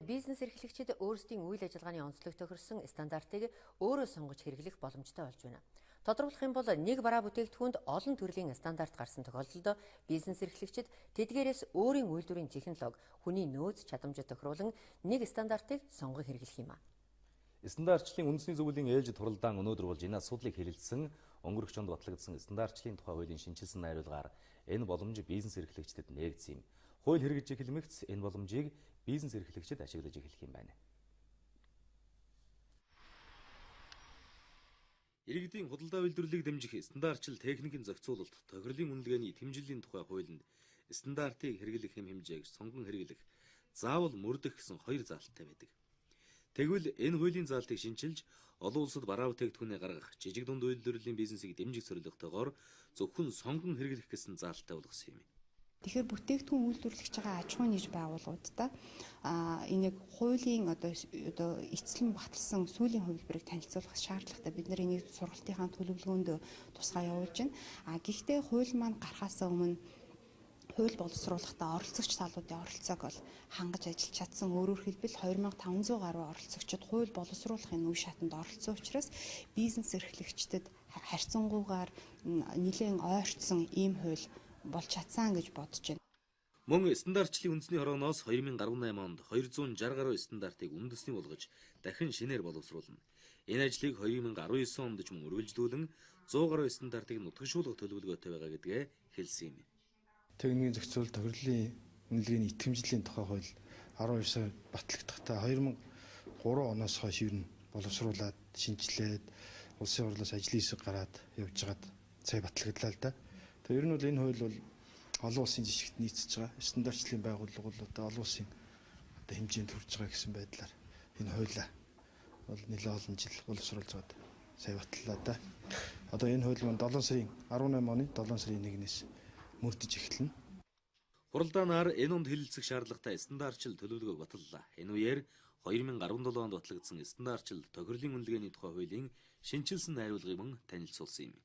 Бизнес эрхлэгчид өөрсдийн үйл ажиллагааны онцлог тохирсон стандартыг өөрөө сонгож хэрэглэх боломжтой болж байна. Тодорхойлох юм бол нэг бараа бүтээгдэхүүнд олон төрлийн стандарт гарсан тохиолдолд бизнес эрхлэгчид тэдгээрээс өөрийн үйлдвэрийн технологи, хүний нөөц чадамжид тохируулан нэг стандартыг сонгон хэрэглэх юм. Стандартчлалын үндэсний зөвлөлийн ээлжид хуралдаан өнөөдөр болж энэ асуудлыг хэлэлцсэн өнгөрөх жонд батлагдсан стандартчлалын тухай хуулийн шинэчилсэн найруулгаар энэ боломж бизнес эрхлэгчдэд нээгдсэн юм. Хууль хэрэгжиж эхлэмэгц энэ боломжийг бизнес эрхлэгчид ашиглаж эхлэх юм байна. Иргэдийн худалдаа үйлдвэрлэлийг дэмжих стандартчил техникийн зохицуулалт, тохирлын үнэлгээний итгэмжлэлийн тухай хуулинд стандартыг хэрэглэх хэмжээг сонгон хэрэглэх, заавал мөрдөх гэсэн хоёр заалттай байдаг. Тэгвэл энэ хуулийн заалтыг шинчилж олон улсад бараа бүтээгдэхүүнээ гаргах, жижиг дунд үйлдвэрлэлийн бизнесийг дэмжих зорилготойгоор зөвхөн сонгон хэрэглэх гэсэн заалттай болгосон юм. Тэгэхээр бүтээгдэхүүн үйлдвэрлэж байгаа аж ахуйн нэгж байгууллагуудаа энийг хуулийн одоо эцлэн баталсан сүүлийн хувилбарыг танилцуулах шаардлагатай. Бид нар энийг сургалтынхаа төлөвлөгөөнд тусгай явуулж байна. Гэхдээ хууль маань гарахаас өмнө хууль боловсруулахдаа оролцогч талуудын оролцоог бол хангаж ажиллаж чадсан. Өөрөөр хэлбэл 2500 гаруй оролцогчид хууль боловсруулахын үе шатанд оролцсон учраас бизнес эрхлэгчдэд харьцангуйгаар нэлээд ойртсон ийм хууль болж чадсан гэж бодож байна. Мөн стандартчлалын үндэсний хорооноос 2018 онд 260 гаруй стандартыг үндэсний болгож дахин шинээр боловсруулна. Энэ ажлыг 2019 онд ч мөн үргэлжлүүлэн 100 гаруй стандартыг нутагшуулах төлөвлөгөөтэй байгаа гэдгээ хэлсэн юм. Техникийн зохицуул тохирлын үнэлгээний итгэмжлэлийн тухай хууль 19 сар батлагдахдаа 2003 оноос хойш ер нь боловсруулад шинжилээд улсын хурлаас ажлын хэсэг гараад явж байгаад сая батлагдлаа л да. Тэгээ ер нь бол энэ хууль бол олон улсын жишгт нийцэж байгаа. Стандартчлалын байгууллага бол одоо олон улсын одоо хэмжээнд хүрж байгаа гэсэн байдлаар энэ хуулиа бол нэлээд олон жил боловсруулж байгаад сая батллаа да. Одоо энэ хууль маань 7 сарын 18 оны 7 сарын 1-ээс мөрдөж эхэлнэ. Хуралдаанаар энэ онд хэлэлцэх шаардлагатай стандартчил төлөвлөгөөг баталлаа. Энэ үеэр 2017 онд батлагдсан стандартчил тохирлын үнэлгээний тухай хуулийн шинэчилсэн найруулгыг мөн танилцуулсан юм.